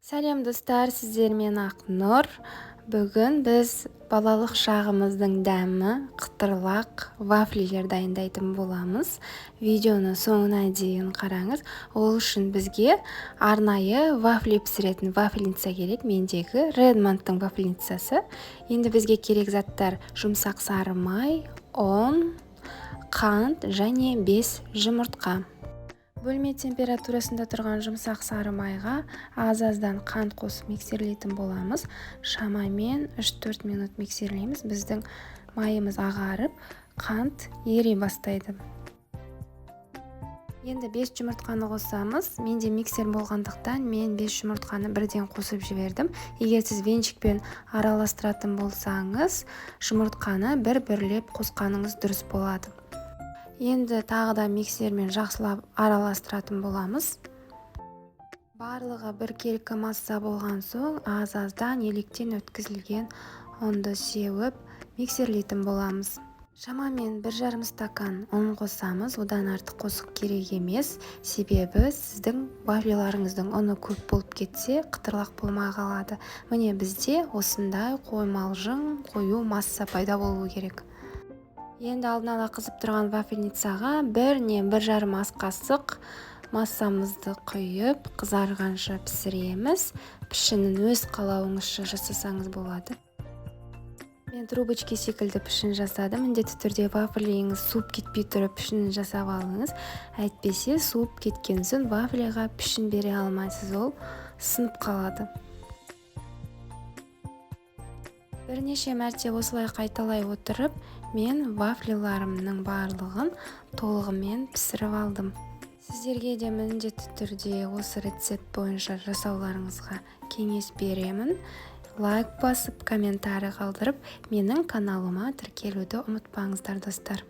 Сәлем, достар! Сіздермен Ақнұр. Бүгін біз балалық шағымыздың дәмі қытырлақ вафлилер дайындайтын боламыз. Видеоны соңына дейін қараңыз. Ол үшін бізге арнайы вафли пісіретін вафельница керек. Мендегі Редмондтың вафельницасы. Енді бізге керек заттар: жұмсақ сары май, ұн, қант және 5 жұмыртқа. Бөлме температурасында тұрған жұмсақ сары майға аз-аздан қант қосып миксерлейтін боламыз. Шамамен 3-4 минут миксерлейміз. Біздің майымыз ағарып, қант ери бастайды. Енді 5 жұмыртқаны қосамыз. Менде миксер болғандықтан, мен 5 жұмыртқаны бірден қосып жібердім. Егер сіз венчикпен араластыратын болсаңыз, жұмыртқаны бір-бірлеп қосқаныңыз дұрыс болады. Енді тағы да миксермен жақсылап араластыратын боламыз. Барлығы біркелкі масса болған соң, аз-аздан електен өткізілген ұнды сеуіп, миксерлейтін боламыз. Шамамен 1,5 стакан ұн қосамыз. Одан артық қосу керек емес, себебі сіздің вафлиларыңыздың ұны көп болып кетсе, қытырлақ болмай қалады. Міне, бізде осындай қоймалжың қою масса пайда болу керек. Енді алдын ала қызып тұрған вафельницаға 1 не 1,5 ас қасық массамызды құйып, қызарғанша пісіреміз. Пішінін өз қалауыңызша жасасаңыз болады. Мен трубочки секілді пішін жасадым. Міндетті түрде вафлиіңіз суып кетпей тұрып пішінін жасап алыңыз, әйтпесе суып кеткен соң вафлиға пішін бере алмайсыз, ол сынып қалады. Бірнеше мәрте осылай қайталай отырып, мен вафлиларымның барлығын толығымен пісіріп алдым. Сіздерге де міндетті түрде осы рецепт бойынша жасауларыңызға кеңес беремін. Лайк басып, комментарий қалдырып, менің каналыма тіркелуді ұмытпаңыздар, достар.